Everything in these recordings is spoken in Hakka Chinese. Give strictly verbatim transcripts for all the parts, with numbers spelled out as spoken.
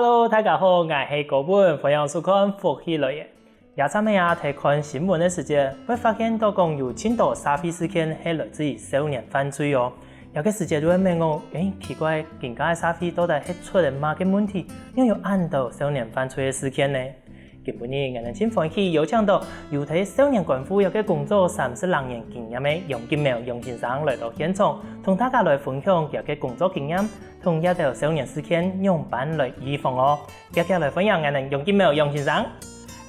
Hello，大家好，𠊎係高文，歡迎收看《福氣來了》。這站仔啊，在看新聞个時節，會發現到講有盡多社會事件係來自於少年犯罪哦。這个時節就會問講，誒，奇怪，今下个社會到底係出了麼个問題，仰有恁多少年犯罪个事件呢？今晡日，𠊎等盡歡喜邀請到有在少年關護這个工作三十零年經驗个楊金苗楊先生來到現場，同大家來分享佢个工作經驗，同這兜少年事件仰般來預防哦。遽遽來歡迎𠊎等楊金苗楊先生。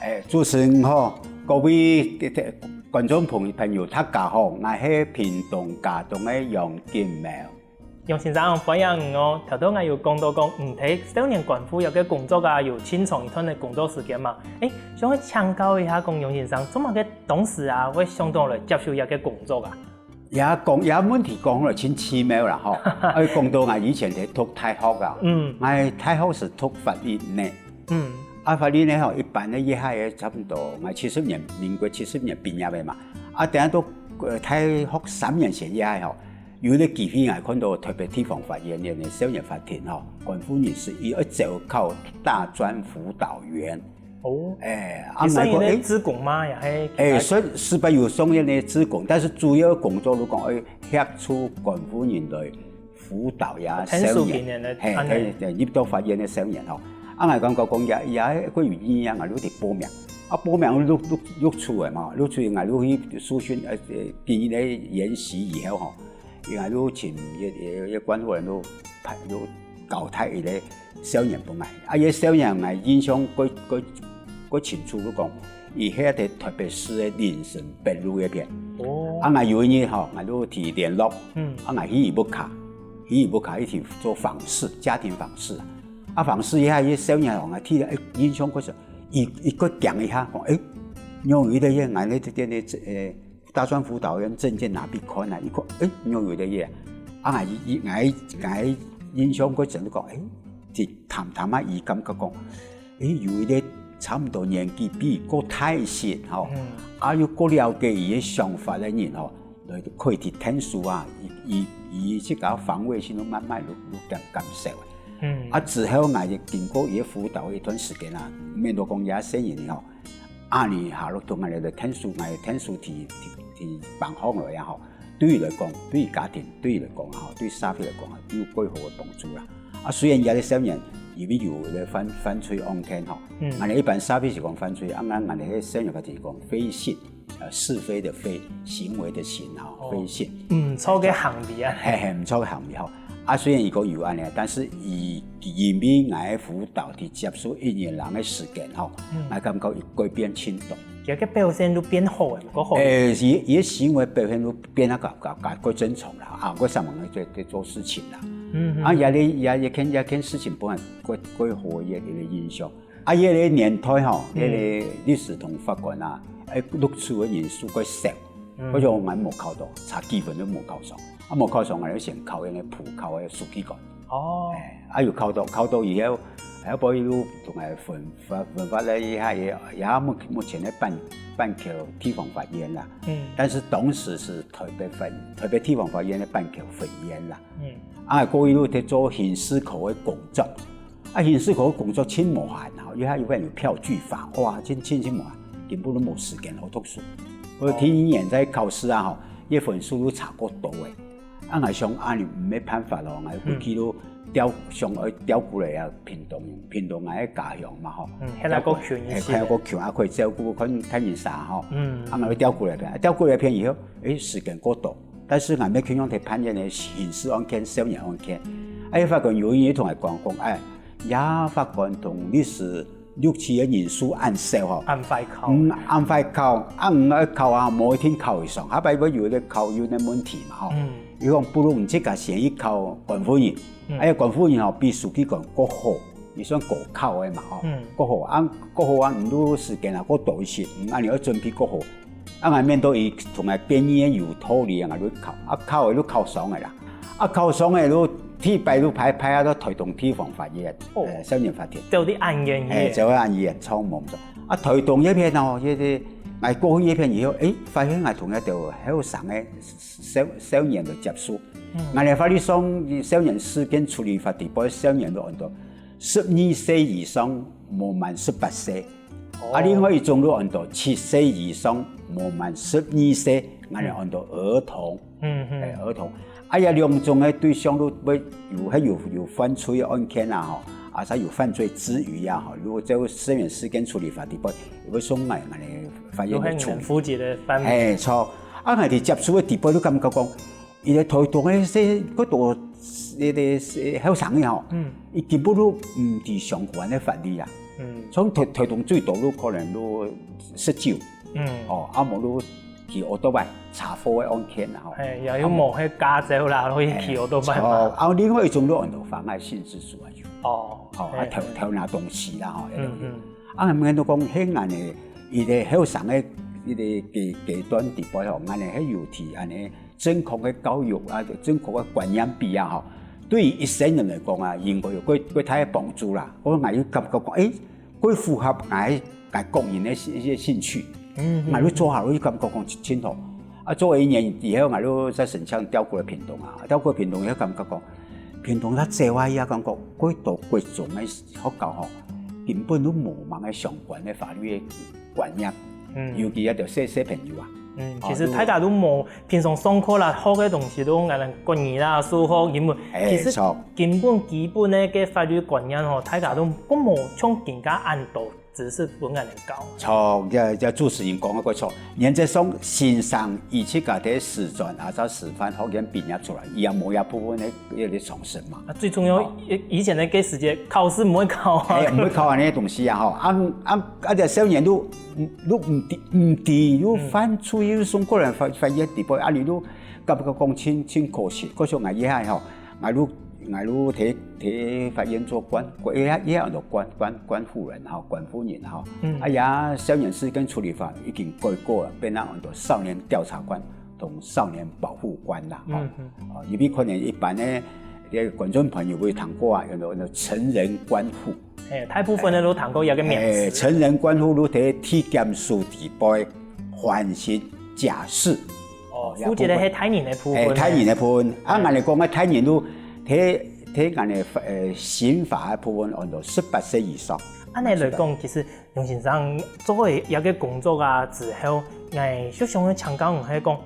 誒，主持人好，各位觀眾朋友，大家好，𠊎係屏東佳冬个楊金苗。楊先生，歡迎你哦！頭先𠊎有講到講，你在少年關護這个工作啊，有盡長一段个工作時間嘛。誒，想愛請教一下，講楊先生，做麼个當時啊，會想到來接受這个工作啊？這講，這問題講來盡奇妙啦吼。愛講到𠊎以前在讀大學啊，嗯，𠊎大學係讀法律呢。嗯，啊，法律呢吼，一般个這下个差不多，𠊎七十年，民國七十年畢業个嘛。啊，等下到，呃，大學三年生這下吼，有一个機會𠊎看到特別地方法院个少年法庭吼，關護人士，佢愛招考大專輔導員。哦，誒，啊，你算佢个志工嗎？也係，誒，算，算係有算佢个志工，但是主要工作就講愛協助關護人來 輔導這少年，嘿，嘿，入到法院个少年吼。啊，𠊎感覺講也，也過有意義啊，𠊎就去報名。啊，報名錄，錄，錄取个嘛，錄取𠊎就去受訓，呃，呃，經過研習以後吼，𠊎就請一，一，一關護人就派，就交代一个少年分𠊎。啊，這少年𠊎印象過，過，過清楚，就講，佢係一个特別適合人生北路个片。哦，啊，𠊎有一日吼，𠊎就去聯絡，嗯，啊，𠊎去佢屋下。 去佢屋下一起做訪視，家庭訪視啊。啊，訪視一下，這少年人啊，聽了，誒，印象過深，佢，佢過驚一下，講，誒，仰有一个月，𠊎這个，誒，大專輔導員證件拿去看啊，佢看，誒，仰有一个月啊。啊，𠊎，𠊎，𠊎印象過深，講，誒，一談談啊，佢感覺講， 誒，有一个差毋多年紀比佢過大一些吼，嗯，啊，又過了解佢个想法个人吼，來可以去𢯭手啊，佢，佢，佢自家防衛心都慢慢就，就減，減少。嗯，啊，之後𠊎就經過佢个輔導一段時間啊，免得講這細人吼，啊，你下落同𠊎來𢯭手，𠊎𢯭手提，提，提放放來啊吼，對佢來講，對佢家庭，對佢來講吼，對社會來講啊，有過好个幫助啦。 啊，雖然這个少年因為有个犯，犯罪案件吼，嗯，𠊎等一般社會係講犯罪，啊，𠊎，𠊎等个少年法庭係講非行，呃，是非的非，行為的行吼，哦，非行。嗯，毋著个行為啊。嘿，嘿，毋著个行為吼。啊，雖然佢講有恁樣，但是佢，因為𠊎个輔導，佢接受一年零个時間吼，嗯，𠊎感覺佢改變盡多。 佢个表現都變好誒，毋過好。誒，佢，佢个行為表現都變啊，較，較，較過正常啦，啊，過上網个做，做，做事情啦。嗯，嗯。啊，這个，這，這件，這件事情本來過，過好个一个印象。啊，這个年代吼，嗯，這个律師同法官啊，誒，錄取个人數過少，嗯，所以𠊎無考到，差幾分都無考上。啊，無考上，𠊎就先考該个普考个書記官。 哦。誒，啊，有考到，考到以後，還要報一路同𠊎分發，分發了以後，也，也目，目前个板，板橋地方法院啦。嗯。但是當時係台北分，台北地方法院个板橋分院啦。嗯。啊，過一路在做刑事科个工作。啊，刑事科个工作盡無閒啊，因為佢有票據法，哇，盡，盡，盡無閒，根本都無時間好讀書。𠊎第一年在考試啊，吼，這分數都差過多誒。 啊，𠊎想恁樣毋係辦法咯，𠊎回去都調，想愛調過來啊，屏東，屏東𠊎个家鄉嘛吼。嗯，現在較近一些。誒，較較近啊，可以照顧看，看人儕吼。嗯。啊，𠊎愛調過來片，調過來片以後，誒，時間過多，但是𠊎乜去用在辦理个刑事案件、少年案件。啊，法官有一日同𠊎講，講，誒，這法官同律師 錄取个人數恁少吼。恁壞考。嗯，恁壞考，啊，毋愛考啊，無一定考會上，下擺會有一个考運个問題嘛吼。嗯。佢講不如你自家先去考官護人，嗯，啊，官護人吼比書記官過好，佢算高考个嘛吼，嗯，過好，啊，過好啊，你都時間啊過多一些，嗯，啊，你愛準備過好。 啊，𠊎面對佢同𠊎建議个有道理啊，𠊎就考，啊，考个就考上个啦。啊，考上个就第一擺就派，派啊到台東地方法院，哦，誒，少年法庭。走得恁遠去。誒，走得恁遠，錯無錯。啊，台東這片哦，這个𠊎過去這片以後，誒，發現𠊎同一兜後生个少，少年來接觸。嗯。𠊎个法律上，少年事件處理法底背少年都很多。十二歲以上無滿十八歲，啊，另外一種就安到七歲以上無滿十二歲，𠊎等安到兒童，嗯，欸，兒童。啊，這兩種个對象就會有，還有，有犯罪案件啊，吼，啊，佢有犯罪之餘啊，吼，如果在社園事件處理法底背，會送來𠊎等法院个處理。有很負責个範圍。欸，著。啊，𠊎等接觸个底背就感覺講， 佢个台東个細，該多，該个後生个吼，嗯，佢根本都毋知相關个法律啊。嗯，像台台東最多都可能都食酒，嗯，哦，啊無都騎奧多拜查某个案件啊吼。哎，也有無个駕照啦，可以騎奧多拜嘛。哦，啊，另外一種都安到妨礙性自主啊有。哦，好，啊偷偷拿東西啦吼，嗯嗯，啊，𠊎等都講，現在呢，佢个後生个一个階階段底背吼，𠊎等還有提恁呢 正確个教育啊，正確个觀念比啊，吼，對於一生人來講啊，應該有較較大个幫助啦。𠊎𠊎又感覺講，欸，較符合𠊎𠊎個人个一些興趣，嗯，𠊎又做下，𠊎又感覺講真好。啊，做一年以後，𠊎又再申請調過來屏東啊，調過來屏東以後感覺講，屏東較濟啊，也感覺較多國中个學校吼，根本都無麼个相關个法律个觀念，嗯，尤其啊，就細細朋友啊，嗯，其實大家都無 平常上課啦，學个東西都𠊎等國語啦、數學、英文，其實根本基本个个法律觀念吼，大家都都無像今下恁多知識分𠊎等教。著，這這主持人講个過著。原則上，先生佢自家在師專啊，在師範學院畢業出來，佢也無這部分个个常識嘛。啊，最重要，以以前个个時節考試毋會考啊。欸，毋會考恁呢个東西啊，吼。啊啊啊！這少年都都毋知毋知，又犯罪，又送過來法法院底背，啊，你都 感覺講真真可惜。可惜𠊎這下吼，𠊎都𠊎都在在法院做官，這下這下安到官官官護人吼，官護人吼。嗯，啊，這少年事件處理法已經改過了，變成安到少年調查官同少年保護官啦，吼。嗯嗯，哦，因為可能一般个个觀眾朋友會聽過啊，有有有成人官護。 嘿，大部分个都聽過這个名詞。欸，成人官護都在地檢署底背緩刑假釋。哦，負責个係大人个部分。欸，大人个部分。啊，𠊎等講个大人都在在𠊎等个呃刑法个部分安到十八歲以上。恁呢來講，其實楊先生做過這个工作啊之後，𠊎就想要請教你係講，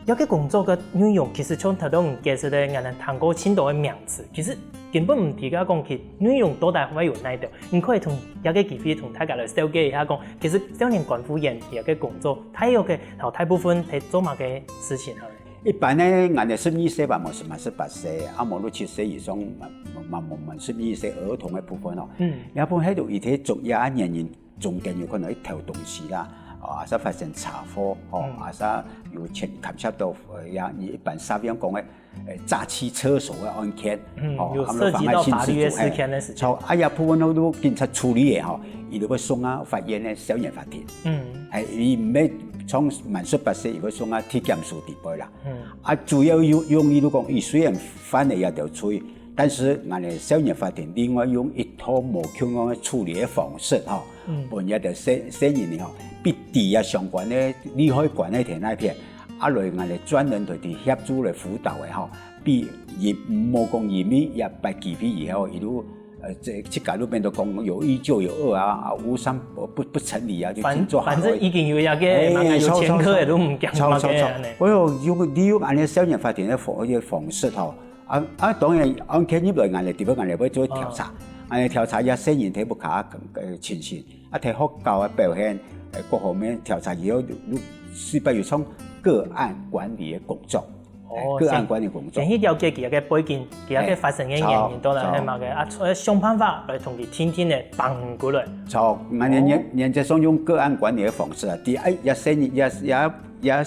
這个工作个內容其實像頭先你解釋个，𠊎等聽過盡多个名詞，其實根本毋知个講其內容到底會有哪兜。你可以同這个機會同大家來紹介一下講，其實少年觀護員這个工作，大約个，然後大部分在做麼个事情啊？一般呢，𠊎等十二歲吧，無十滿十八歲，啊，無六七歲以上，滿滿滿滿十二歲兒童个部分哦。嗯，這部分係有一些作業啊，年齡 中間有可能去偷東西啦，啊，或者發生車禍，吼，嗯，或者有牽牽涉到，呃，也你一般社會講个，呃，詐欺車手个案件，嗯，吼，有涉及到法律个事件个時間。啊，無妨礙性自主，嘿。著，啊，這部分都都警察處理个吼，佢就會送啊法院个少年法庭。嗯，欸，佢毋係從滿十八歲，佢會送啊地檢署底背啦。嗯，啊，主要用用意就講，佢雖然犯了這條罪， 但是𠊎等少年法庭另外用一套無共樣个處理个方式吼，嗯，分這兜細細人仔吼，比知啊相關个利害關係在哪片，啊來𠊎等專人來去協助來輔導个吼，比佢無講因為這擺機會以後，佢就呃這自家就變到講有一就有二啊，啊無三不不不成理啊，就反做下來。反正已經有這个，欸，麼个有前科个都毋驚麼个，著著著，恁呢。哎喲，用利用恁呢少年法庭个方个方式吼， 啊啊，當然案件入來，𠊎等底背𠊎等會做調查，𠊎等調查這細人在屋下个呃情形，啊，在學校个表現，呃，各方面調查以後，就就勢必有像個案管理个工作，哦，欸，個案管理工作。先去了解佢个背景，佢个發生个原因，著，當然係麼个啊，呃，想辦法來同佢定定个幫佢來。著，𠊎等原原則上用個案管理个方式啊，第一，這細人這這這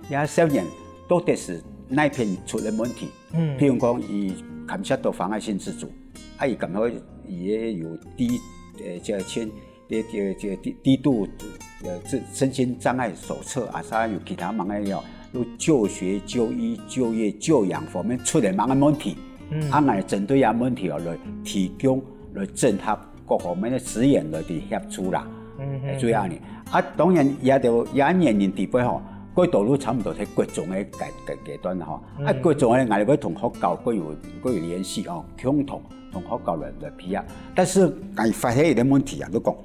這少年到底係哪片出了問題？ 嗯，譬如講，佢牽涉到妨礙性自主，啊，佢感覺佢个有低，呃，這个輕，這个這个低低度，呃，這身心障礙手冊啊，啥有其他麼个哦，有就學、就醫、就業、就養方面出了麼个問題，嗯，啊，𠊎針對這問題哦，來提供來整合 各方面个資源來去協助啦。嗯，欸，主要呢，啊，當然也就也年齡底背吼，該到都差毋多係國中个階階階段吼。啊，國中个𠊎兜會同學校會有會有聯繫吼，共同同學校來來比啊。但是𠊎發現一個問題啊，就講，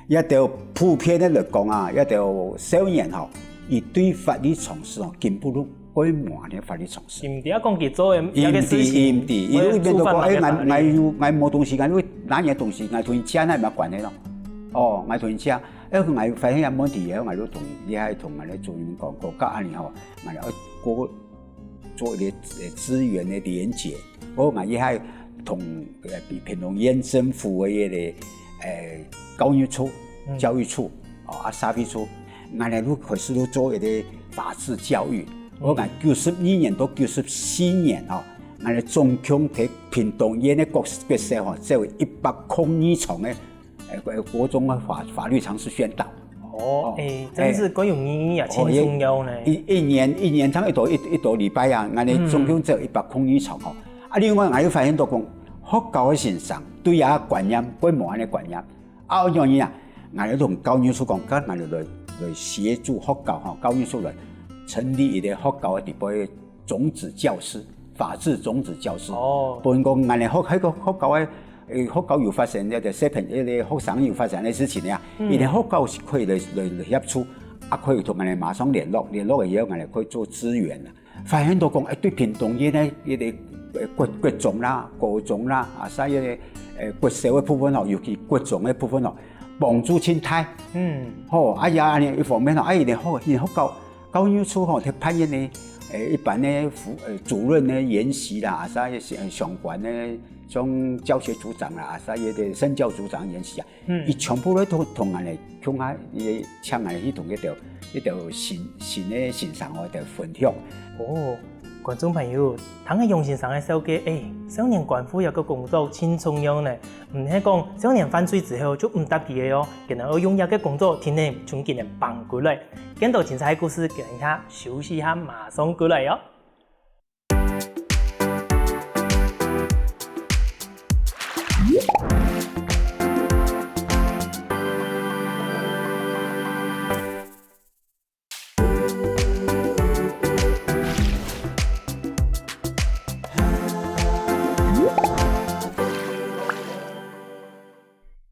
這兜普遍个來講啊，這兜少年吼，佢對法律常識吼，根本都過滿个法律常識。毋知講佢做个這个事情，毋知，毋知，佢就變到講，哎，𠊎𠊎有𠊎無東西，𠊎就拿你个東西，𠊎同你借，該有麼關係咯？哦，𠊎同你借。 哎，𠊎發現問題以後，𠊎就同，也還同𠊎个主任講，講到恁樣吼，𠊎愛過做一個呃資源个連結，哦，𠊎也還同呃屏東縣政府个一個呃教育處、教育處，哦啊社會處，𠊎來就開始就做一個法治教育。哦，𠊎九十二年到九十四年哦，𠊎來總共在屏東縣个各各校吼，做一百空二場个 呃，國中个法法律常識宣導。哦，哎，真是夠有意義啊，盡重要呢。一一年一年差不多一一多禮拜啊，𠊎兜總共只有一百空二場吼。啊，另外𠊎又發現到講，學校个先生對這觀念，過無恁个觀念。啊，有原因啊，𠊎兜同教育處講，該𠊎兜來來協助學校吼，教育處來成立一個學校个底背 種子教師，法治種子教師。哦，分講𠊎兜學該個學校个，呃，學校有發生這個小朋友个學生有發生个事情呀，佢兜學校係可以來來來協助，啊，可以同𠊎兜馬上聯絡，聯絡了以後𠊎兜可以做資源啦。發現到講，哎，對屏東縣个一個呃國國中啦、高中啦，啊，在一個呃國小个部分哦，尤其國中个部分哦，幫助盡大。嗯，好，啊，也恁樣一方面哦，啊，佢兜學佢兜學校 教育處吼，佢辦一個呃一般个輔呃主任个研習啦，啊，啥个相相關个像教學組長啦，啊，啥个身教組長研習啊，嗯，佢全部都同同𠊎兜共下，佢請𠊎兜去同一條一條新新个先生哦，一條分享。哦，觀眾朋友，聽个楊先生个紹介，哎，少年觀護這個工作盡重要呢。 毋係講少年犯罪之後就毋搭佢个哦，佢兜愛用這個工作定定從佢兜幫過來。見到精彩故事，等一下休息一下，馬上過來哦。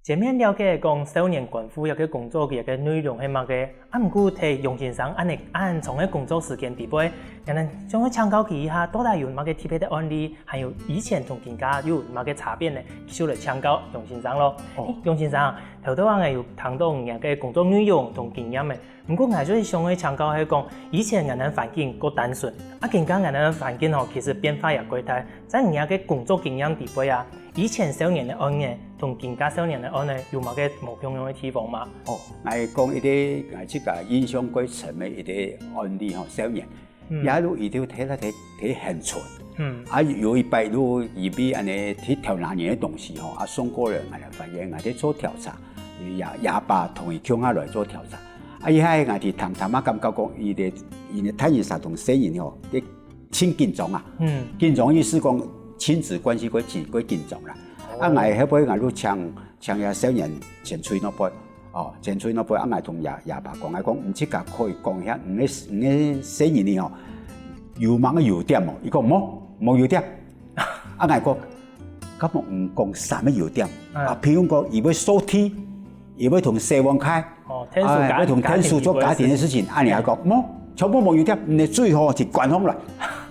前面了解講少年觀護這個工作个內容係麼个，啊毋過在楊先生恁樣恁長个工作時間底背，𠊎等想愛請教佢一下，到底有麼个特別个案例，還有以前同今下有麼个差別呢？繼續來請教楊先生咯。哦，楊先生，頭到下𠊎有聽到你个工作內容同經驗个， 毋過𠊎最想愛請教係講，以前𠊎等環境較單純，啊今下𠊎等環境吼其實變化也較大。在你个工作經驗底背啊，以前少年个案件同今下少年个案件有麼个無共樣个地方嗎？哦，𠊎講一個𠊎自家印象較深个一個案例吼，少年，也有一條體體體很純。嗯，啊有一擺就因為恁樣去偷拿人个東西吼，啊送過來，𠊎等發現𠊎等做調查，也也爸同佢共下來做調查。 啊，一下𠊎去談談啊，感覺講佢个佢个大人儕同細人吼，佢盡緊張啊。嗯，緊張意思講親子關係較緊較緊張啦。啊，𠊎後尾𠊎就請請這少年前出去外背，哦，前出去外背，啊，𠊎同這這爸講，𠊎講你自家可以講一下，你个你个細人仔吼，有麼个優點無？佢講無，無優點。啊，𠊎講，敢無你講三个優點？啊，譬如講佢會掃地， 佢會同洗碗筷，哦，𢯭手，啊，會同𢯭手做家庭个事情，恁樣來講，無，全部無優點，你个水吼就關起來，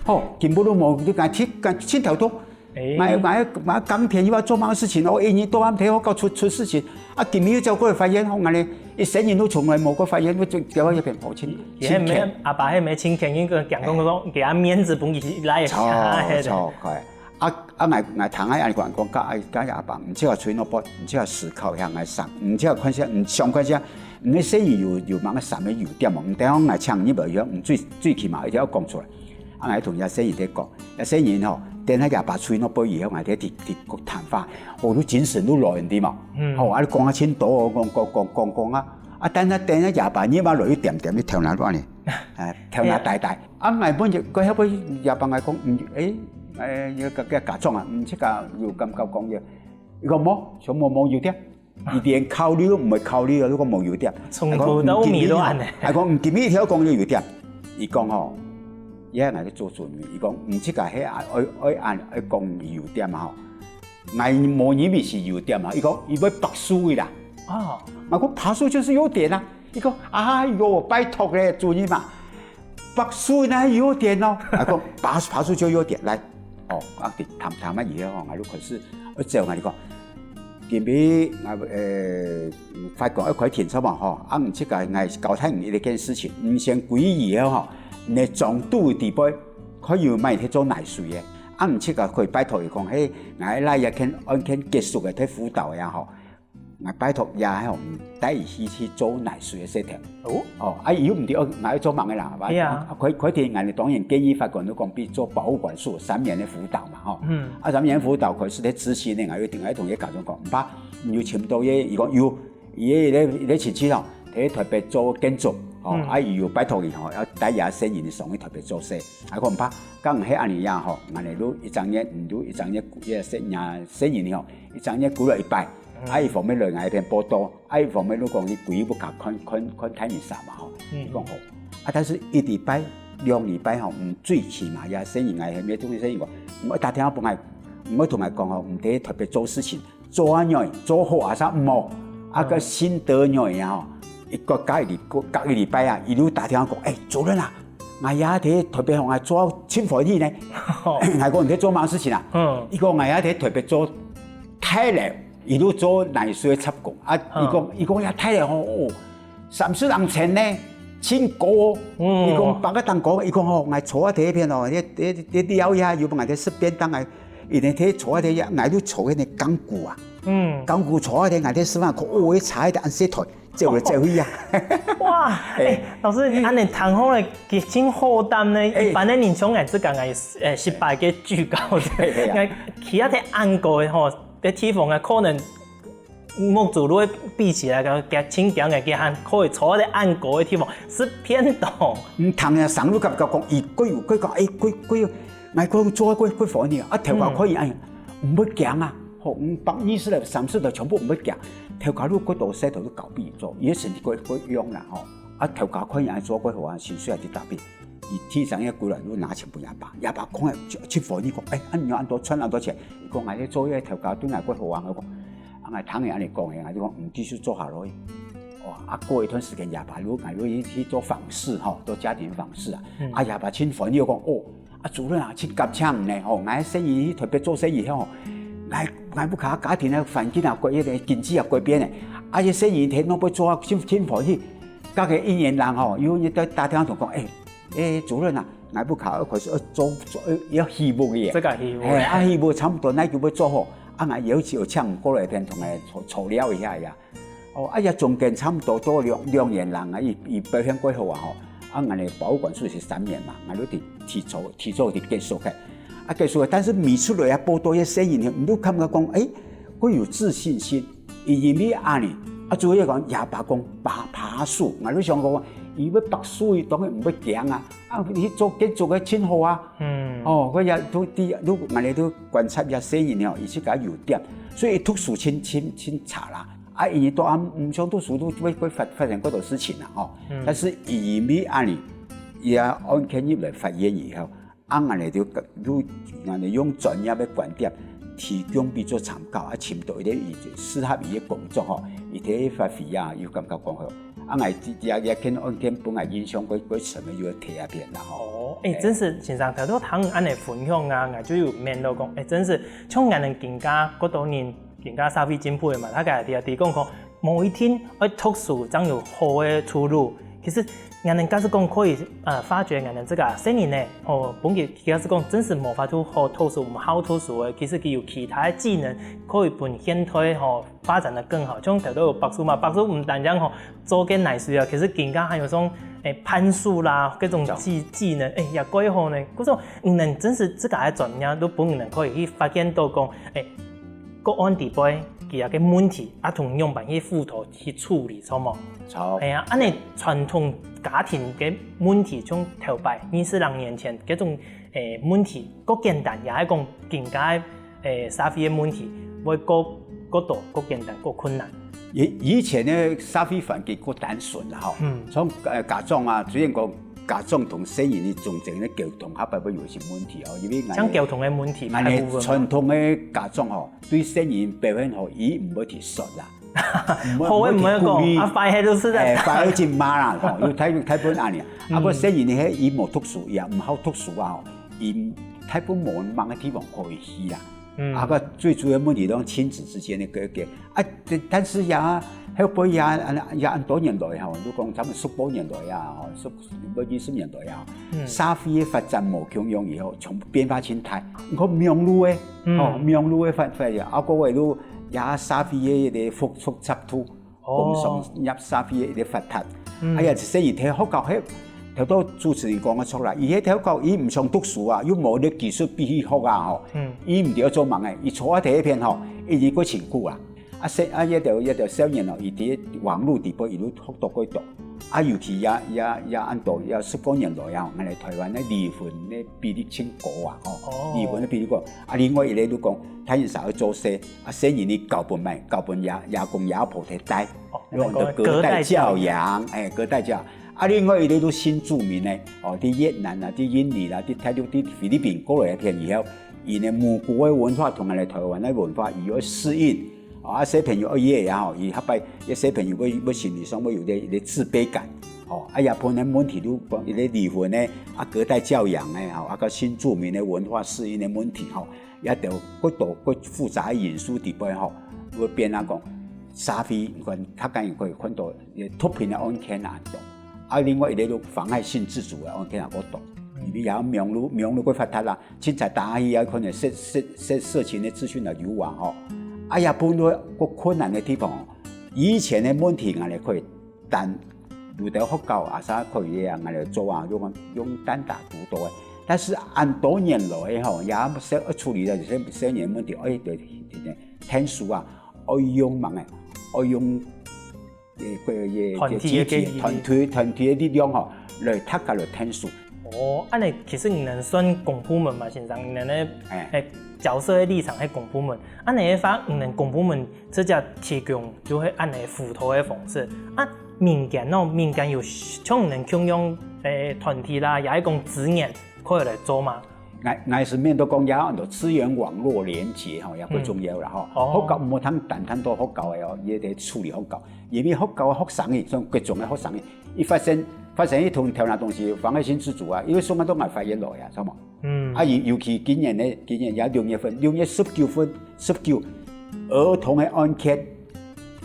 吼，根本都無，你講去講盡頭痛。哎，買買買耕田又愛做麼个事情，哦，一日到暗在學校出出事情，啊，今日又走過來發現，吼，恁樣，一生人都從來無過發現，我就叫我一片好親，也係無，阿爸係無親，肯定个講講講，給他面子，分佢來一下，著，著，快。 啊啊，𠊎𠊎聽𠊎恁樣講，講，講，哎，講阿爸，你就愛出去外背，你就愛思考一下，𠊎想，你就愛看下，你想看下，你个細人有有麼个三个優點無？你等下𠊎請你入來以後，你最最起碼一定愛講出來。啊，𠊎同這細人在講，這細人吼，等下阿爸出去外背以後，𠊎在提提談話，哦，你精神都來，你知無？嗯，吼，啊，你講啊，盡多哦，講講講講講啊，啊，等下等下阿爸，你嘛落去點點，你頭那亂呢，啊，頭那呆呆。 啊，𠊎本就，該後尾也幫𠊎講，嗯，誒，誒，要甲甲甲狀啊，毋識甲有感覺講个。佢講無，全無無優點。佢連考慮都毋會考慮，你講無優點。從頭到尾都恁樣。還講毋今日一條講你優點，佢講吼，也係𠊎个做準備，佢講毋識个係愛愛愛愛講優點嘛吼，𠊎無認為係優點啊，佢講佢會白輸个啦。哦，我講爬樹就是優點啊，佢講哎喲拜託咧，主任嘛。 白書那有點哦，啊講爬爬書就有點來，哦，啊談談啊以後吼，𠊎就開始，我就同佢講，今日𠊎呃發覺愛開庭了嘛吼，啊毋識个𠊎交代你一件事情，你先歸以後吼，你个長度底背可以買去做泥水个，啊毋識个可以拜託佢講，嘿，𠊎來也看案件結束个，去輔導个吼。 𠊎拜託也吼，帶佢去去做泥水个事頭。哦，哦，啊，佢又毋知愛愛做麼个啦，係啊，佢佢聽𠊎當然建議法官都講，比做保護管束三年个輔導嘛，吼。嗯，啊，三年輔導開始咧執行呢，𠊎又定愛同佢家長講，毋怕，你有尋到个，佢講有，佢个咧咧親戚吼，在台北做建築，哦，啊，佢有拜託佢吼，要帶佢細人上去台北做事，啊，講毋怕，講係恁樣呀吼，𠊎呢都一整年，你都一整年，个細人細人吼，一整年過了一擺。 啊，一方面來𠊎一片報到，啊，一方面你講你歸屋下看看看大人儕嘛吼，嗯你講好。啊，但是一禮拜、兩禮拜吼，嗯，最起碼也細人𠊎還沒東西細人講，毋愛打電話分𠊎，毋愛同𠊎講吼，毋得特別做事情，做啊樣做好啊啥毋好，啊个心得樣啊吼，一個隔一禮隔一禮拜啊，一路打電話講，哎，主任啊，𠊎也在特別同𠊎做到盡歡喜呢，𠊎講你在做麼个事情啊？嗯，佢講𠊎也在特別做大樓。 一路做泥水个插工啊，佢講佢講也大了吼，哦，三十人層呢，真高哦。嗯佢講八个當高，佢講吼，𠊎坐在這片哦，這這這料呀，有幫𠊎食便當啊，佢呢坐在這，𠊎就坐在那鋼骨啊，嗯，鋼骨坐在這，𠊎在食飯，看哦，這茶在恁細台，走來走去啊。哇，哎，老師，恁樣談好了，其實好擔呢，一般的人像𠊎自家，𠊎呃失敗个舉高，嘿嘿啊，𠊎企在恁高个吼，个地方啊，可能。 目珠都會閉起來，講驚真驚个，佢還可以坐在恁高个地方食便當。毋通啊，上路甲甲講，伊貴有貴講，哎貴貴，𠊎講做過過火呢，啊頭家可以哎，毋會驚啊，吼，五百二十來三十來全部毋會驚，頭家路過多勢頭都搞不贏做，伊个身體過過勇啦吼，啊頭家可以哎做過火啊，薪水還得特別，伊提上一個過來，就拿錢分阿爸，阿爸講啊，去去火呢講，哎，啊你有恁多賺恁多錢，伊講，哎，做一個頭家對𠊎過好啊，我講。 啊，𠊎聽佢恁樣講个，𠊎就講，嗯，繼續做下落去。哦，啊，過一段時間也罷，又，𠊎又去，去做訪視吼，做家庭訪視啊。啊，也罷，真歡喜講，哦，啊，主任啊，真感謝你呢，吼，𠊎細人去特別做生意吼，𠊎，𠊎屋下家庭个環境啊，改，那個經濟啊，改變呢，啊，這細人天天都會做啊，真，真歡喜。隔个一年人吼，又，又打，打電話同講，哎， 誒，主任啊，𠊎屋下愛開始愛做，做，愛，愛起屋个耶。這個起屋。嘿，啊，起屋差毋多，哪久愛做好？啊，𠊎有時有請過來，便同𠊎坐，坐尞一下呀。哦，啊，也中間差毋多到兩，兩年人啊，佢，佢表現過好啊，吼。啊，𠊎个保護管束係三年嘛，𠊎就提，提早，提早去結束个。啊，結束个，但是每出來啊，報到个細人呢，你都感覺講，誒，會有自信心。 佢因為恁樣，啊，主要講，也罷講爬，爬樹，𠊎就想講，佢會爬樹，佢當然毋會驚啊。啊，佢做建築个真好啊。嗯，哦，佢也都知，都，𠊎兜都觀察一下細人哦，佢自家優點，所以讀書真，真，真差啦。啊，因為都啊，毋想讀書，都會，會發，發生過多事情啦，吼。嗯但是因為恁樣，佢啊案件入來法院以後， 啊，𠊎兜就，就，𠊎兜用專業个觀點，提供佢做參考，啊，尋到一個佢適合佢个工作吼，佢去發揮啊，有感覺講好。啊，𠊎這，這，這件案件本來印象過，過深个，有提一遍啦吼。哦，誒，真係先生頭到聽恁樣分享啊，𠊎就有面到講，誒，真係像𠊎兜今下，過多人今下社會進步个嘛，大家也知，知講講，無一定愛讀書正有好个出路。其實，𠊎兜假使講可以，呃，發掘𠊎兜這個細人呢，哦，本佢，佢假使講真係無法度好讀書，毋好讀書个，其實佢有其他个技能可以分現代吼發展得更好。像頭到有白書嘛，白書毋單淨吼做个泥水啊，其實今下還有種，誒，攀樹啦，各種技，技能，誒，也蓋好呢。故所，嗯，真係自家个專業，都本人可以去發現到講，誒， 個案底背，佢个問題，啊，同樣般去輔導去處理，著無？著。係啊，恁樣傳統家庭个問題，像頭擺二十零年前該種，誒，問題，較簡單，也係講今下个，誒，社會个問題，會較，較多，較簡單，較困難。以以前个社會環境較單純啦吼，嗯，像呃家長啊，雖然講家長同細人个中間个溝通，較不會有一些問題哦，因為像溝通个問題，俺个傳統个家長吼，對細人表現好，佢毋會去說啦，好个毋會講，啊壞个就是在，哎，壞个就罵啦吼，有大大部分恁樣。啊，不過細人呢，佢無讀書，也毋好讀書啊吼，佢大部分無麼个地方可以去啦。 嗯，啊，个最主要問題都親子之間个溝通啊，但是也後背也也恁多年來吼，就講差不多十多年來啊，吼，十、二十年來啊，社會个發展無共樣以後，從變化真大。你看網路个，吼，網路个發發展，啊，各位都也社會个一個複複雜度。 工商業社會个發達。哎呀，細人在學校係，頭到主持人講个著啦，佢係在學校佢毋想讀書啊，又無這技術必去學啊吼，佢毋知愛做麼个，佢坐在第一片吼，一日過辛苦啊。啊，細啊，一條一條少年哦，佢在網路底背一路學到幾多，啊，尤其也也也恁多，也十多年來啊，𠊎來台灣个離婚个比例真高啊，吼，離婚个比例高。啊，另外一個就講，大人儕愛做事， 啊，細人呢交分麼个，交分爺爺公爺婆在帶，哦，用的隔代教養，哎，隔代教養。啊，另外一個都新住民呢，哦，在越南啊，在印尼啦，在大陸，在菲律賓過來个片以後，佢呢母語个文化同𠊎來台灣个文化，佢要適應。啊，小朋友哦，也也吼，佢下擺，這小朋友會會心理上會有點一個自卑感。哦，啊，也可能問題就講一個離婚呢，啊，隔代教養呢，吼，啊，个新住民个文化適應个問題，吼。 也有過多過複雜个因素底背吼，會變啊講，社會你看，大家也可以看到，呃，毒品个案件啊，啊，另外一個就妨害性自主个案件也過多，因為也網路網路過發達啦，警察打去也可能色色色色情个資訊啊流網吼，啊，也分到過困難个地方吼，以前个問題𠊎等可以 但有兜學校啊，啥可以啊，𠊎來做啊，用用單打獨鬥个。但是恁多年來吼，也係處理了這些少年問題，哎，對，對，對，天數啊，愛用麼个，愛用，呃，个个團體个集體團隊團體个力量吼，來大家來天數。哦，恁呢其實你等算公部門嘛，先生，你等个哎哎角色个立場係公部門，恁呢个話，你等公部門 直接提供就係恁呢輔導个方式。啊，民間哦，民間有像你等共樣个團體啦，也係講資源可以來做嘛？𠊎𠊎係面對講也有很多資源網絡連結吼，也較重要啦吼。學校毋好單單單到學校个哦，也得處理學校，因為學校个學生呢，像各種个學生呢，一發生發生一種刁難東西，妨礙性自主啊，因為送到𠊎法院來啊，知無？ 嗯，啊，尤尤其今年呢，今年也六月份，六月十九分，十九，兒童个案件，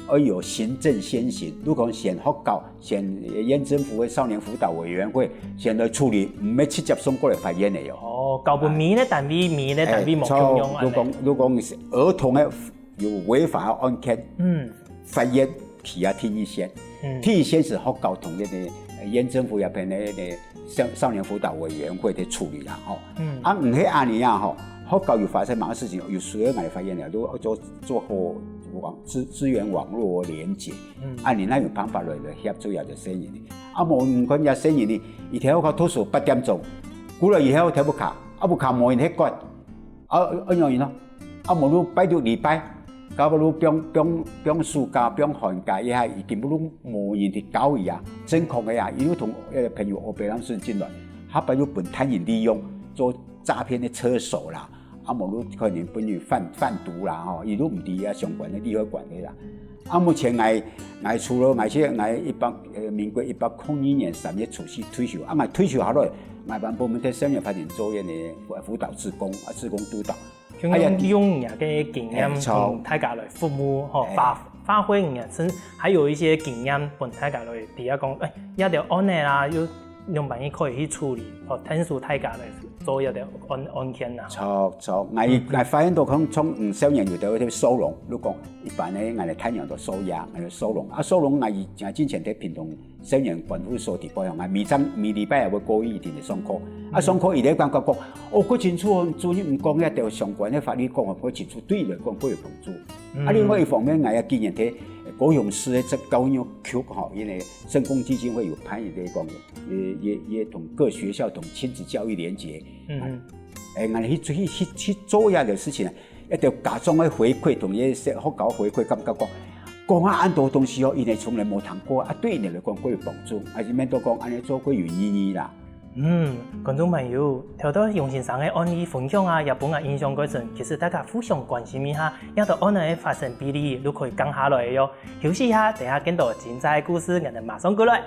愛有行政先行，如果選學校，選縣政府个少年輔導委員會，選來處理，毋係直接送過來法院个喲。哦，交分民个單位，民个單位無共樣啊。如果如果係兒童个 有違法个案件，嗯，法院起啊第一線，嗯，第一線係學校同該个呃縣政府這片个个少少年輔導委員會个處理啦吼。嗯，啊，毋係恁樣啊吼，學校有發生麼个事情，有需要來法院了，都做做好網資資源網絡連結，嗯，啊，你哪有辦法來來協助這个細人呢？啊，無你看這細人呢，佢在學校讀書八點鐘，過了以後在屋下，啊，屋下無人去管，啊，按樣呢？ 啊，無論拜六禮拜，到尾放放放暑假、放寒假以後，已經無論無人去教佢啊，正確个啊，佢又同呃朋友烏白浪順進來，下擺又分他人利用做詐騙个車手啦，啊，無論可能分佢販販毒啦吼，佢都毋知啊相關个利害關係啦。啊，目前𠊎𠊎除了𠊎係𠊎一百呃民國一百空一年三月初四退休，啊，𠊎退休下來，𠊎幫部門在少年法庭做一个輔輔導志工啊，志工督導。 就用用你个經驗同大家來服務吼，發發揮你个，甚至還有一些經驗分大家來知啊講，哎，這條案仔啦，又用辦法可以去處理，吼，天數大家來做這條案案件啦。著著，𠊎𠊎發現到講從嗯少年有兜去收容，如果一般个𠊎來探討到收押，𠊎來收容，啊收容𠊎以前之前在屏東 少年觀護所底背吼，啊，每張每禮拜也會過去一定个上課。啊，上課佢咧感覺講，哦，過清楚哦，主任毋講遐兜相關个法律講哦，過清楚，對佢來講過有幫助。啊，另外一方面，𠊎也今年在高雄市个這教育局吼，因為聖公基金會有辦一個講，也也也同各學校同親子教育連結，嗯，誒，𠊎去去去去做一樣个事情啊，一定家長个回饋同一些學校回饋，感覺講，講啊恁多東西哦，佢等從來無聽過啊，對佢等來講會有幫助，還係免得講恁樣做會有意義啦。嗯，觀眾朋友，透過楊先生个案例分享啊，也分𠊎印象過深。其實大家互相關心一下，這兜案例个發生比例就可以降下來个喲。休息一下，等下更多精彩个故事，𠊎等馬上過來。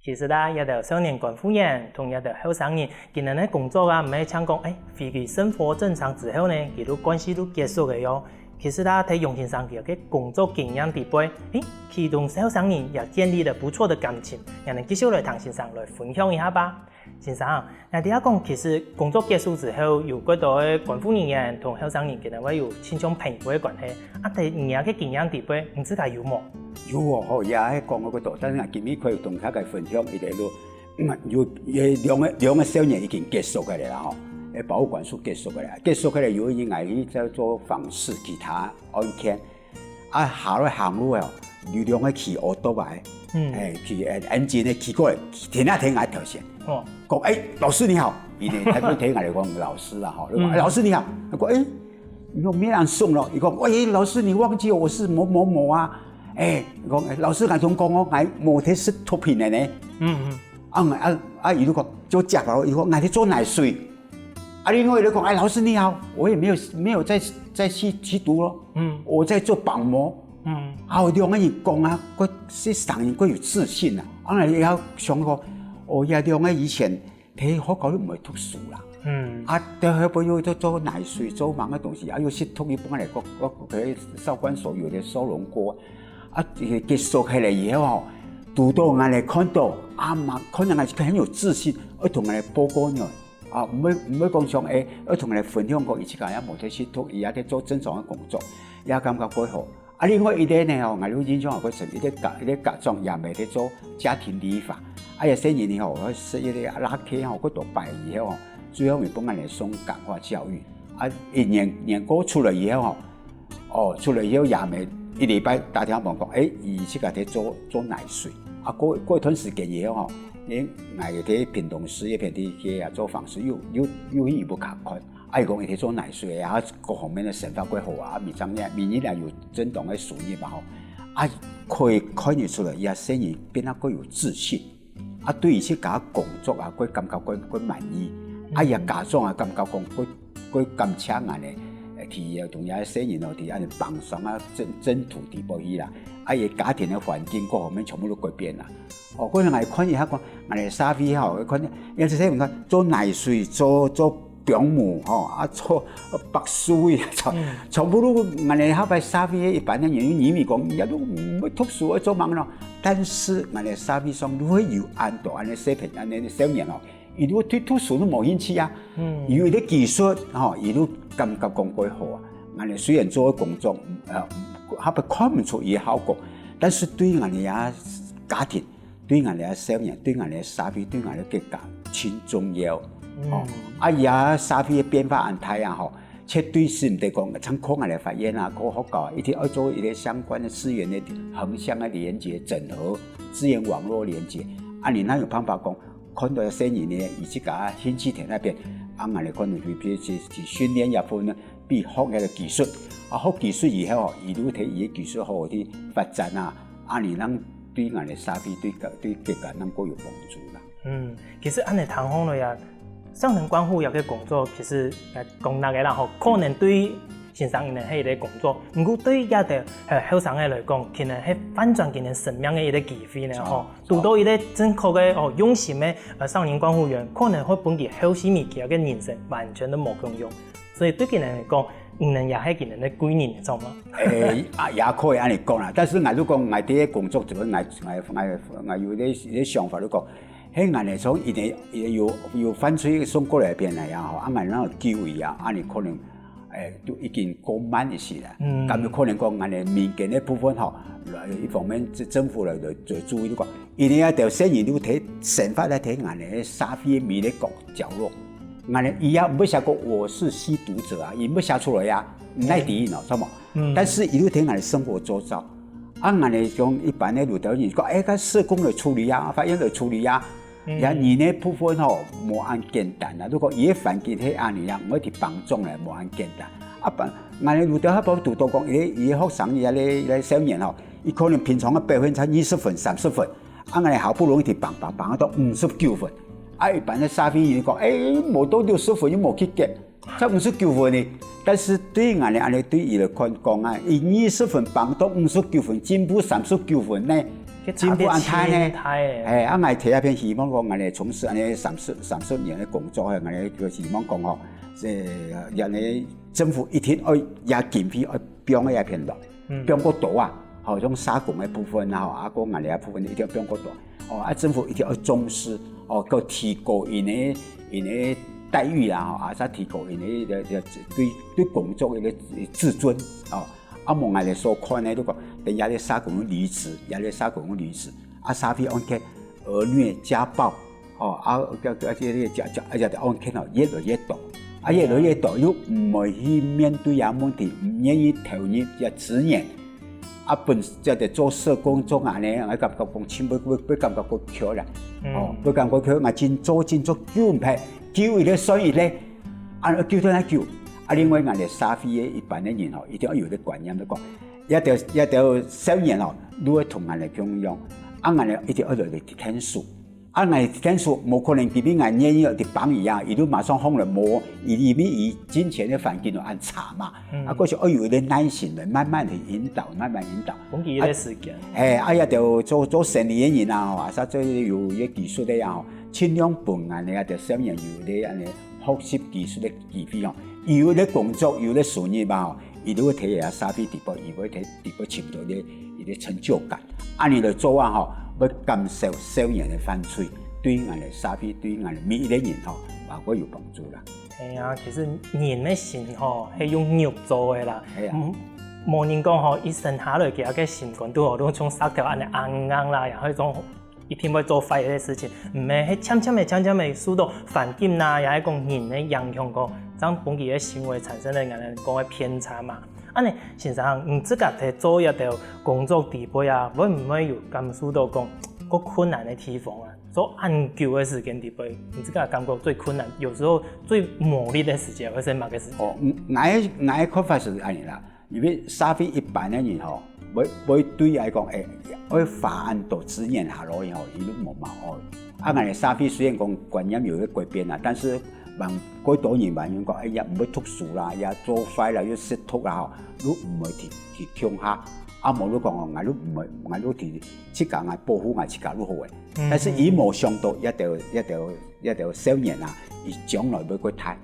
其實啦，這兜少年觀護員同這兜後生人，佢等个工作啊，毋係像講，欸，回歸生活正常之後呢，佢就關係就結束个喲。其實啦，在楊先生佢个工作經驗底背，欸，佢同後生人也建立了不錯的感情，𠊎等繼續來聽先生來分享一下吧。先生，𠊎知講，其實工作結束之後，有幾多个觀護人員同後生人佢等會有親像朋友个關係，啊，在你个經驗底背，你自家有無？ 有哦，吼，也係講過幾多，但是啊，今日可以同大家分享一个路，嗯，有，有兩个，兩个少年已經結束个了啦，吼，誒，保護管束結束个了，結束个了，有一个愛去再做訪視其他案件，啊，下來行路哦，有兩个騎奧多拜，嗯，誒，騎，誒，engine个騎過來，停啊停啊頭前，哦，講，誒，老師你好，佢呢，他就聽𠊎來講老師啦，吼，就講，嗯，誒，老師你好，佢講，誒， 你講，無人送咯。佢講，喂，老師，你忘記我是某某某啊？誒，佢講，誒，老師，𠊎同你講哦，𠊎無在食毒品个呢。嗯嗯。啊，啊，啊，佢就講，就講咯，佢講，𠊎在做泥水。啊，另外佢就講，誒，老師你好，我也沒有，沒有在，在吸，吸毒咯。嗯。我在做板模。嗯。啊，兩个人講啊，佢，這三人佢有自信啊。啊，𠊎也想講，哦，這兩个以前 在學校都毋會讀書啦。嗯。啊，在後背又做，做泥水，做麼个東西，啊，又食毒，又分𠊎來，各，各，各少管所有个收容過。啊，結束下來以後吼，堵到𠊎來看到，啊嘛，可能𠊎很有自信，愛同𠊎來報告呢。啊，毋會，毋會講像，誒，愛同𠊎來分享講，佢自家也無在食毒，佢也在做正常个工作，也感覺過好。 啊，另外一个呢吼，𠊎有印象好過深，一个家，一个家長也毋係在做家庭理髮，啊，這細人呢吼，食一个垃圾吼，過多擺以後吼，最後面分𠊎來送感化教育。啊，一年，年過出來以後吼，哦，出來以後也毋係一禮拜打電話問講，誒，佢自家在做，做泥水。啊，過，過一段時間以後吼，誒，𠊎在屏東市這片地區啊做訪視，又，又，又去佢屋下看。 啊，佢講佢在做泥水啊，各方面个生活過好啊，每張呢，每日也有正當个收入嘛吼。啊，可以看得出來，佢个細人變得過有自信，啊，對於自家工作啊，過感覺過，過滿意，啊，佢个家長啊，感覺講過，過感謝𠊎呢，誒，佢同佢个細人哦，佢恁樣幫上啊，爭，爭取地步去啦，啊，佢个家庭个環境各方面全部都改變啦。 哦，過來𠊎看一下，講，𠊎个社會吼，看，因為這些人看，做泥水，做，做保姆吼，啊，做白手尾，做，嗯。全部都，𠊎个下擺社會一般个人，因為講，也都毋會讀書，愛做麼个咯。但是，𠊎个社會上都會有恁多恁樣細朋，恁樣个少年哦，佢都對讀書都無興趣啊。嗯。有一个技術吼，佢都感覺講過好啊。𠊎个雖然做个工作，呃，下擺看毋出佢个效果，但是對𠊎个啊家庭 對𠊎个少年，對𠊎个社會，對𠊎个國家，盡重要。嗯。哦，啊，這社會个變化恁大啊，吼，絕對使毋得講，像靠𠊎个法院啊，靠學校啊，一定愛做一个相關个資源个橫向个連結、整合、資源網絡連結。啊，你哪有辦法講，看到少年呢，佢自家興趣在那邊，啊，𠊎來看你去，去，去，去訓練也分呢， 比學那个技術，啊，學技術以後哦，佢就提佢个技術好好去發展啊，啊，你能對𠊎个社會、對國，對國家能夠有幫助啦。嗯，其實恁樣聽下來啊，少年觀護這个工作，其實，呃，講哪个啦吼，可能對先生佢等係一个工作，毋過對這兜，呃，後生个來講，可能係翻轉佢等生命个一个機會呢吼。 堵到一个正確个，哦，用心个，呃，少年觀護員，可能會分佢後續尾期个人生完全都無共樣。所以對佢等來講，你等也係佢等个貴人，你知道嗎？誒，啊，也可以恁樣講啦。但是𠊎就講，𠊎第一工作就係𠊎，𠊎，𠊎，𠊎有一个，一个想法就講，嘿，𠊎呢從以前有，有犯罪送過來片來啊，吼，啊，𠊎那有救佢啊，啊，你可能 誒，都已經過慢一些啦。嗯。敢有可能講，𠊎个民間个部分吼，一方面政，政府來，來，來注意，你講，一定愛調細人，你提生活來提𠊎个社會个每一个角，角落。𠊎呢，佢也毋會寫講我是吸毒者啊，佢毋會寫出來啊，毋會知，你知無？但是佢有在𠊎个生活周遭，啊，𠊎呢，像一般个路頭人講，哎，該社工來處理啊，法院來處理啊，也人个部分吼，無恁簡單啊。如果佢个環境係恁樣啊，毋會去幫助咧，無恁簡單。啊，幫，𠊎呢，路頭還無堵到講，佢个，佢个學生，佢个，佢个少年吼，佢可能平常个表現才二十分、三十分， 啊，𠊎呢好不容易去幫幫幫到五十九分，啊，一般个社會人講，哎，無到六十分又無及格，才五十九分呢。但是對𠊎呢，恁樣對佢來看講啊，佢二十分幫到五十九分，進步三十九分呢，進步恁大呢。哎，啊，𠊎提一片希望講，𠊎呢從事恁樣三十三十年个工作，𠊎呢就希望講吼，這，恁樣政府一定愛，也經費愛放在一片落。 放較多啊，吼，像社工个部分啊，吼，啊，講𠊎這部分一定愛放較多。哦，啊，政府一定愛重視，哦，愛提高佢个，佢个待遇啊，吼，啊，再提高佢个，个，个，對，對工作个自尊，哦。啊，無𠊎个所看个，就講，等下个社工離職，下个社工離職，啊，社會案件、兒虐、家暴， 哦，啊，這，這，這，這，這，這个案件哦，越來越多，啊，越來越多，又毋會去面對這問題，毋願意投入這資源，啊，本這个做社工做恁樣，𠊎感覺講，真會，會，會感覺過屈啦，哦，會感覺屈，𠊎真做，真做救毋忒，救一个算一个，啊，救到哪救？啊，另外，𠊎个社會个一般个人吼，一定愛有个觀念，就講，這兜，這兜少年吼，你愛同𠊎个共樣，啊，𠊎呢一定愛來去看書。 啊，𠊎天數無可能，比如𠊎願意去幫佢啊，佢就馬上放了無，佢因為佢金錢个環境就恁差嘛。啊，過去愛有一个耐心个，慢慢去引導，慢慢引導。分佢一个時間。哎，啊，也就做，做生理个人啊，吼，啊，啥做有一个技術个啊，吼，盡量分恁樣啊，就少年有一个恁樣學習技術个機會哦。有一个工作，有一个收入嘛，吼，佢就會提下社會地步，佢會提地步尋到一个，一个成就感。 恁樣來做啊吼，會減少少年个犯罪，對𠊎个社會，對𠊎个每一个人吼，也會有幫助啦。係啊，其實人个心吼，係用肉做个啦。係啊。嗯，無人講吼，一生下來佢个心肝肚吼，都像石頭恁樣硬硬啦，也會種一定會做壞个事情。毋係，係漸漸个、漸漸个受到環境啦，也係講人个影響過，正分佢个行為產生了𠊎等講个偏差嘛。 恁呢，先生，你自家在做這兜工作底背啊，會毋會有感受到講，較困難个地方啊？做恁久个時間底背，你自家感覺最困難，有時候最無力个時間會係麼个時間？哦，嗯，𠊎，𠊎看法係恁樣啦，因為社會一般个人吼，會，會對來講，欸，會花恁多資源下落去吼，佢都無嘛哦。啊，𠊎个社會雖然講觀念有个改變啦，但是 還過多人還用講，哎呀，毋會讀書啦，也做壞啦，又食毒啦吼，你毋會去，去共下。啊，無你講哦，𠊎你毋會，𠊎你去自家來保護𠊎自家就好誒。但是佢無想到，這兜，這兜，這兜少年啊，佢將來會過大。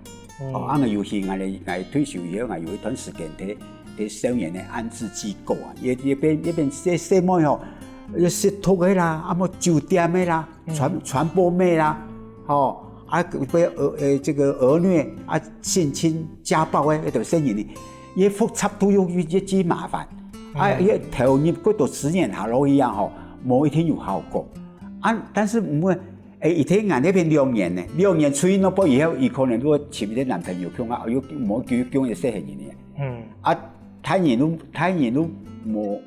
哦，啊，𠊎尤其𠊎，𠊎退休以後，𠊎有一段時間在，在少年个安置機構啊，也，也變，也變細，細妹吼，有食毒个啦，啊，無酒店个啦，傳，傳播妹啦，吼，啊，被兒，呃，這個兒虐啊，性侵、家暴个，這兜少年呢，越複雜都越，越，越麻煩。啊，越投入過多資源下落去啊，吼，無一定有效果。啊，但是毋會，欸，一天眼那邊兩年呢，兩年出去那波以後，佢可能如果尋一個男朋友，共下，又無，又共一個細人呢。嗯。啊， 大人都，大人都無，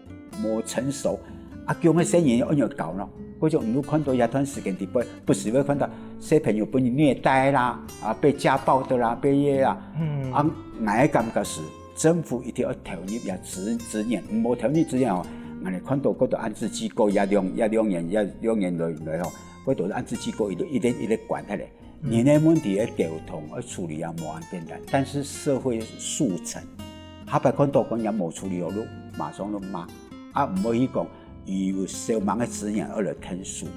無成熟，啊，降个細人愛仰搞呢？或者你都看到一段時間底背，不時會看到小朋友分人虐待啦，啊，被家暴的啦，被虐啦。嗯。啊，𠊎个感覺係，政府一定愛投入這資，資源，無投入資源哦，𠊎等看到過多安置機構，這兩，這兩年，這兩年來，來吼，過多安置機構，一直，一直，一直關起來。 人个問題个溝通，愛處理也無恁簡單，但是社會速成，下擺看到講也無處理好，就馬上就罵，啊，毋好去講有少吂个資源愛來𢯭手。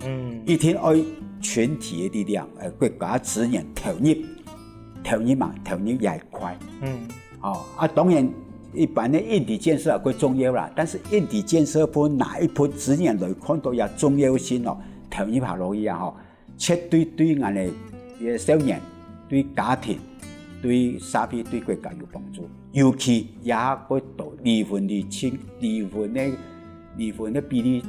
嗯。一定愛全體个力量，呃，國家資源投入，投入嘛，投入也會快。嗯。哦，啊，當然，一般个硬體建設也過重要啦，但是硬體建設分哪一部分資源來看到也重要性哦，投入下落去啊，吼。 絕對對𠊎等个少年、對家庭、對社會、對國家有幫助。尤其也過多離婚率，離婚个，離婚个比例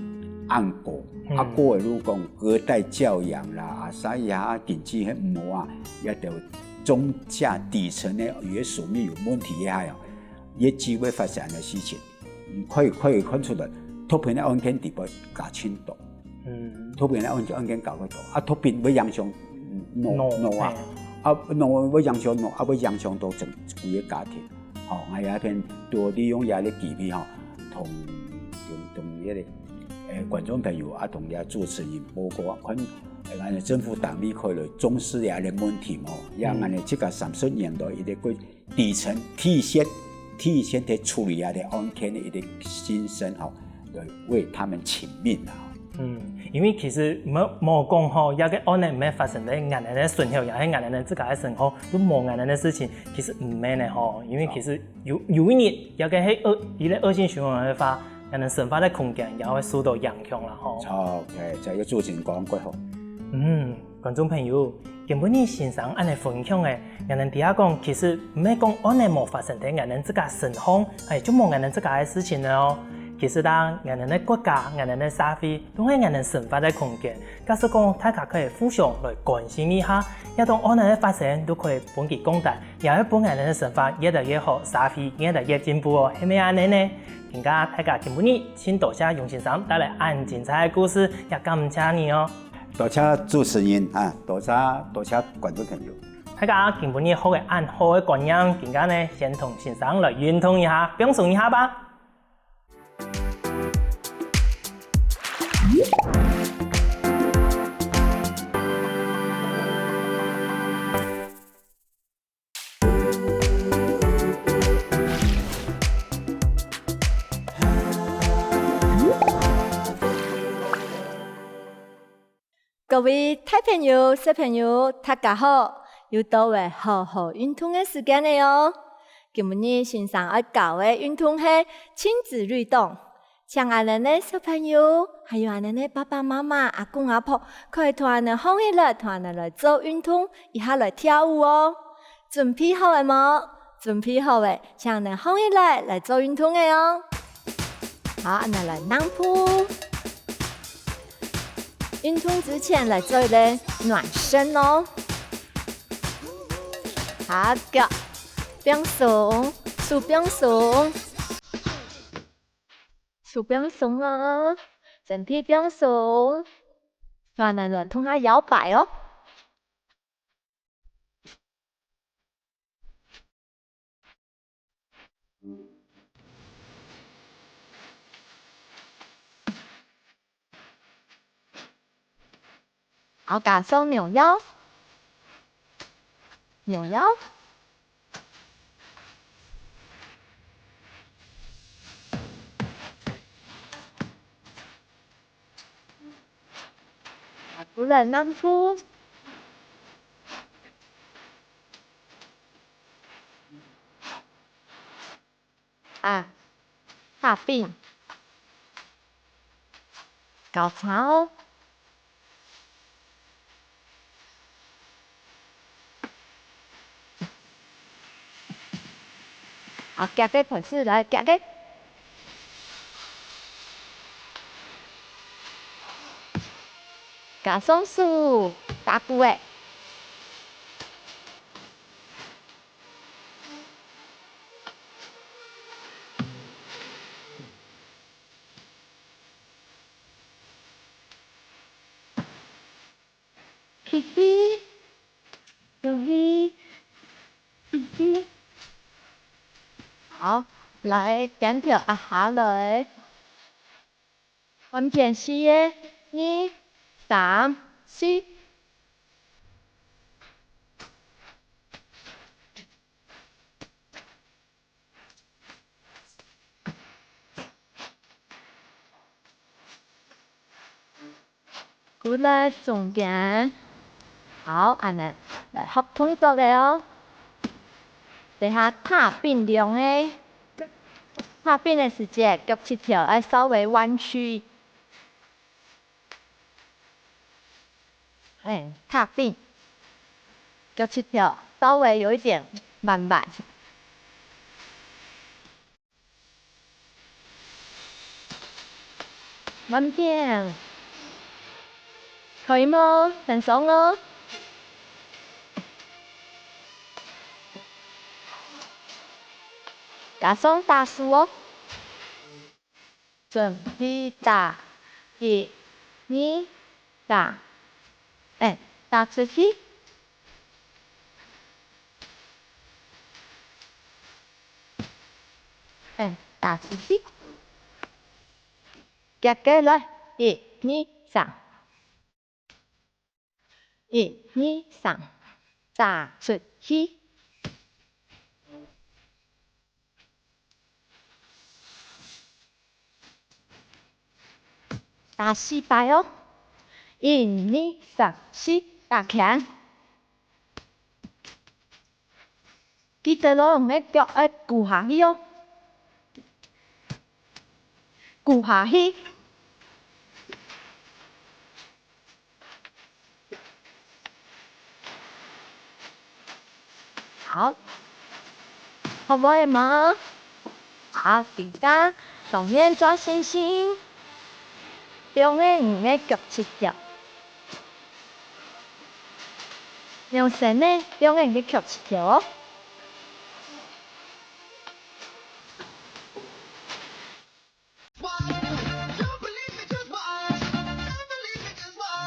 恁高。啊，過个如講隔代教養啦，啊，所以啊，經濟係毋好啊，也就中下底層个有个手面有問題个，還有，也機會發生个事情，嗯，可以可以看出來，毒品个案件底背加深多。嗯，毒品个案案件加會多，啊，毒品會影響腦腦腦啊，啊，腦會影響腦，啊，會影響到整整個家庭。吼，𠊎也片多利用這个機會吼，同同同這个。 誒，觀眾朋友啊，同這主持人報告啊，看，誒，𠊎等政府單位可以來重視這个問題無？也𠊎等自家三十年來一个過底層第一線，第一線在處理這个案件个一个心聲吼，來為他們請命啊。嗯，因為其實無無講吼，這个案呢毋係發生在𠊎等个身上，也係𠊎等自家个身上，都無𠊎等个事情，其實毋係呢吼，因為其實 有有一日，這个係惡，一个惡性循環个話，𠊎等生活个空間也會受到影響啦吼。著，誒，這个主持人講過好。嗯，觀眾朋友，今晡日先生恁樣分享个，𠊎等知影講，其實毋係講案呢無發生在𠊎等自家身上，誒，就無𠊎等自家个事情了哦。其實啦，𠊎等个國家、𠊎等个社會，都係𠊎等生活个空間。假使講大家可以互相來關心一下，這種案呢个發生，都可以分佢降低， 也會分𠊎等个生活越來越好，社會越來越進步哦，係毋係恁樣呢？今下大家今晡日盡多謝楊先生帶來恁精彩个故事，也感謝你哦。多謝主持人啊，多謝多謝觀眾朋友。大家今晡日學个恁好个觀念，今下呢先同先生來運動一下，放鬆一下吧。 各位大朋友、小朋友，大家好！又到了好好運動个時間了哦！今晡日先生愛教个運動係親子律動。 請𠊎等个小朋友，還有𠊎等个爸爸媽媽、阿公阿婆，可以同𠊎等䟘起來，同𠊎等來做運動，一下來跳舞哦。準備好了無？準備好了，請𠊎等䟘起來，來做運動了哦。好，𠊎等來躪步。運動之前來做一個暖身哦。好，腳放鬆，手放鬆。 手放鬆哦，身體放鬆，同𠊎等來動下搖擺哦。好，加上扭腰，扭腰。 啊，過來躪步。啊，下邊。交叉哦。 好，遽个開始，來，遽个。加上手，打鼓仔。 咇咇，咇咇，咇咇。好，來，肩頭壓下來。換片四个，二、三、四。 過來中間。好，恁呢，來，合動作了哦。這下踏並兩个，踏並个時節，腳膝頭愛稍微彎曲。 哎，踏並，腳膝頭稍微有一點彎彎。慢點。可以無？很鬆哦。加上打手哦。準備打，一、二、三。哎，打出去。哎，打出去。 遽个來，一、二、三。一、二、三，打出去。打四擺哦。一、二、三、四，打圈。 記得哦，你个腳愛跍下去哦。跍下去。好，好無？好，大家當然做星星。 放等你个腳趾頭。用手呢，放等你个腳趾頭哦。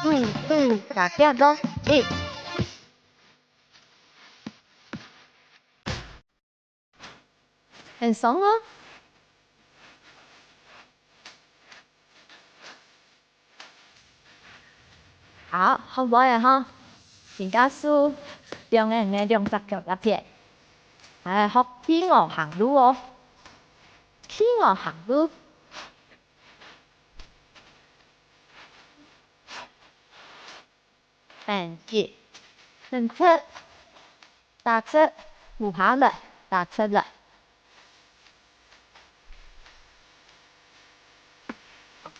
嗯，嗯，加點咯，嗯。 很鬆哦。好，好無吼？大家手放等你个兩隻腳該片，來學企鵝行路哦。企鵝行路。 反擊，伸直，打直，跍下來，打直來。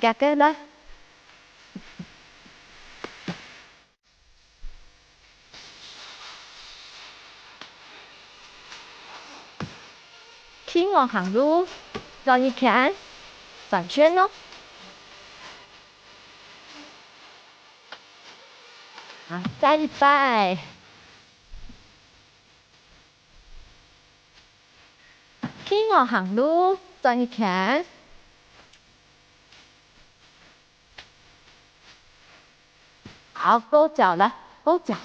遽个來。 企鵝行路，轉一圈，轉圈哦。啊，再一擺。企鵝行路，轉一圈。好，過腳了，過腳。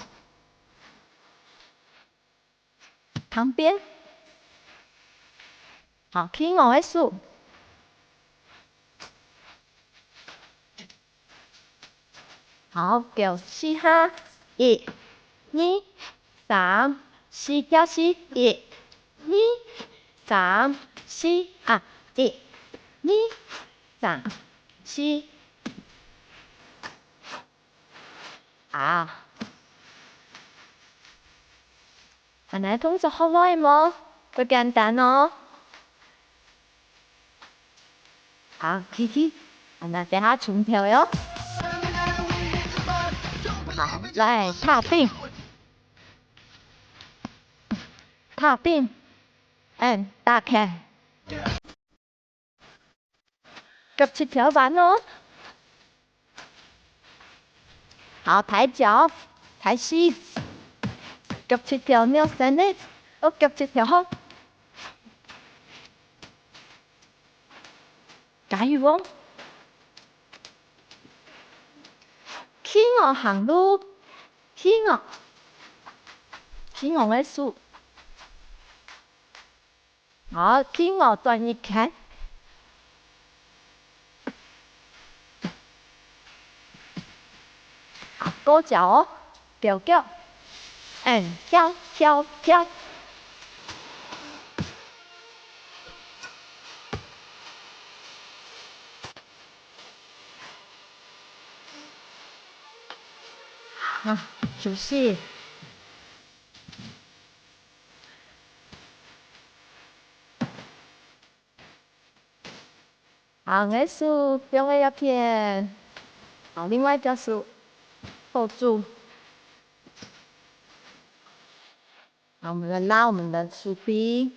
旁邊。好，企鵝个手。好，叫四下，一、二、三、四，叫四，一、二、三、四，啊，一、二、三、四。 啊。恁呢動作好無？蓋簡單哦。好，去去，恁呢等下重跳喲。好，來，踏冰。踏冰，and打圈。 腳趾頭彎哦。好，抬腳，抬膝。腳趾頭扭伸呢，哦，腳趾頭好。加油哦！企鵝行路，企鵝，企鵝个手。 好，企鵝轉一圈。好，過腳哦，勾腳，嗯，跳，跳，跳。啊，休息。 好，𠊎手放在這片，好，另外一隻手托住。好，我們來拉我們的手臂。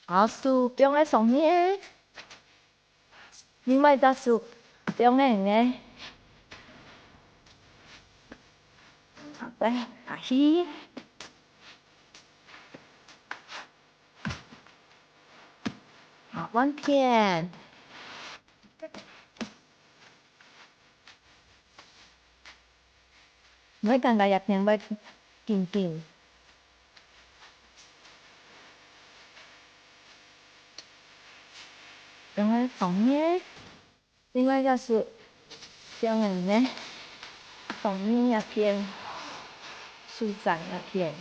好，手放在上面。另外一隻手，放等个。好，來，下去。好，換片。 會感覺這片會緊緊。然後放呢，另外一隻手，放等呢，放呢這片，手掌這片。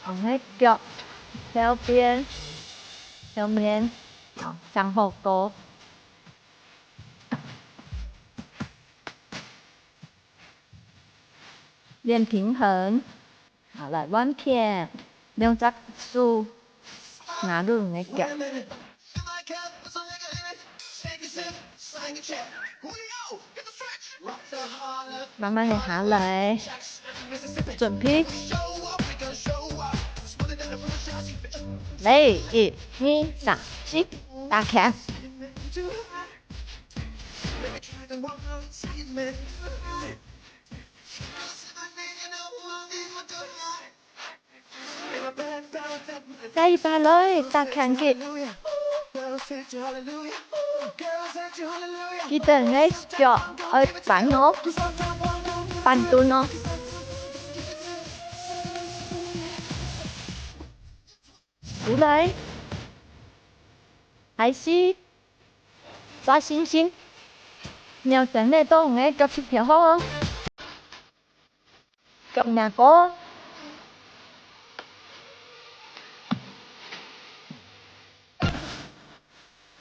放个腳，後背，後面，正好到。練平衡。好，來，換片，兩隻手，拿住你个腳。 慢慢个下來，準備。來，一、二、三、四，打開。再一擺來，打開佢。記得你个腳愛扳哦，扳正哦。出來，開始，抓信心，扭轉來到你个腳膝頭項哦。 腳那个。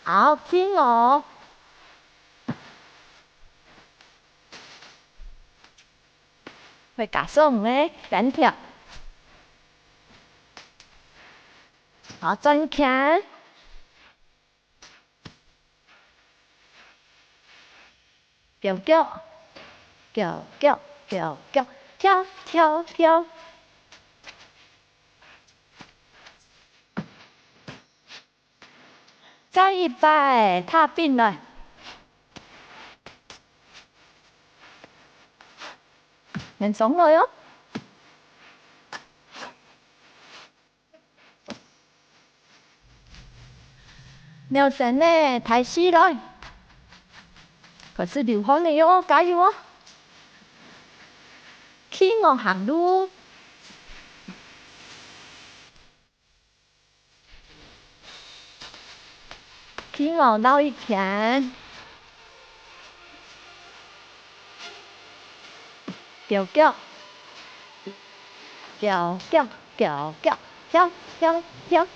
好，輕哦。會加速你个心跳。好，轉圈。 腳腳，腳腳，腳腳，跳跳跳。再一擺，踏平來。慢上來哦。 扭轉來，大勢來。開始流汗了喲，加油哦！企鵝行路。企鵝繞一圈。 腳腳，腳腳，腳腳，跳跳跳。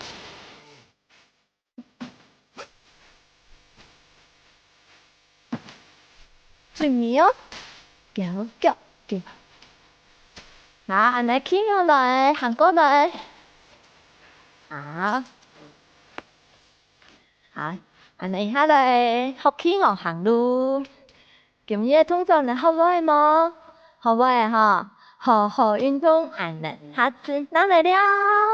最尾哦，腳腳，腳。好，恁樣企鵝來，行過來。好。 好，恁樣下來，學企鵝行路。今日个動作你學會無？學會吼，好好運動，恁樣，下次再來尞。